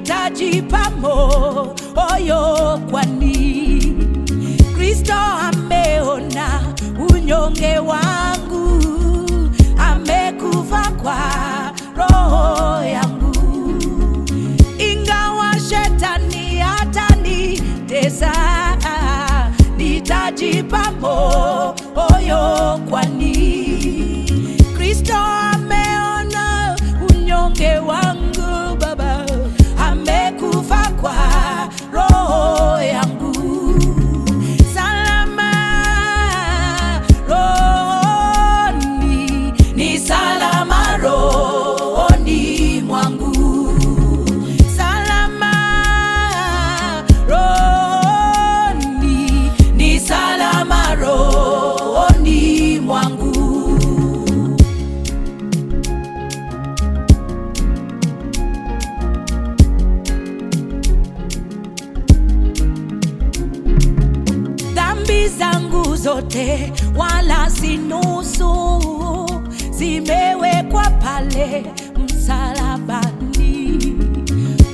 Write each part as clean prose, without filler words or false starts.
Nitajipa moyo kwani Kristo ameona unyonge wangu, amekufa kwa roho yangu. Ingawa shetani atanitesa, nitajipa moyo kwani Kristo ameona unyonge wangu, Baba amekufa kwa roho yangu. Salama rohoni, ni salama rohoni mwangu. Salama rohoni, ni salama rohoni mwangu. Dhambi zangu zote wala si nusu, zimewekwa pale msalabani,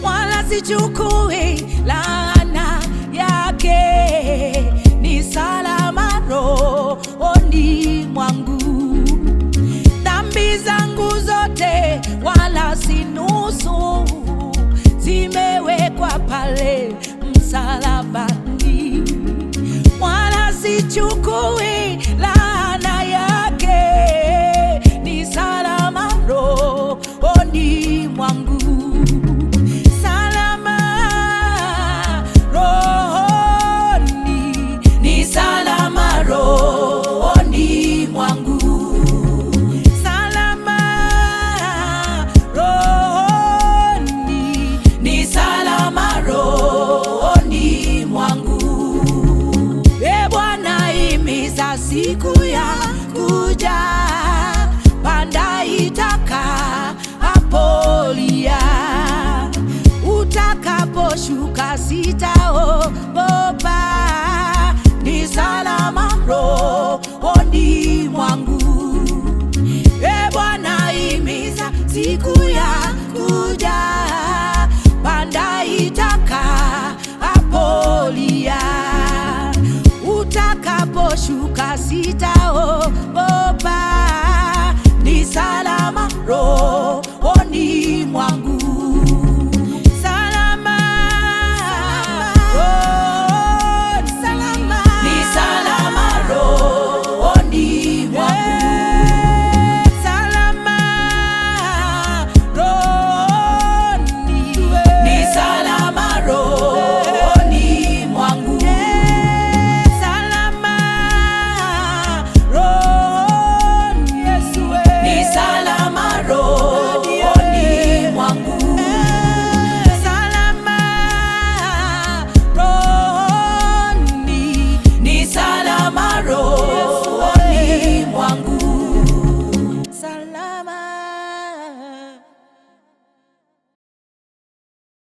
wala sichukui laana yake, ni salama rohoni mwangu. Dhambi zangu zote wala si nusu, zimewekwa pale msalabani, wala sichukui laana yake, ni salama rohoni mwangu. Salama rohoni, ni salama rohoni mwangu. Salama rohoni, ni salama rohoni mwangu. E Bwana, himiza siku ya kuja, panda itakapolia, utakaposhuka sitaogopa, ni salama rohoni mwangu. E Bwana, himiza siku ya kuja,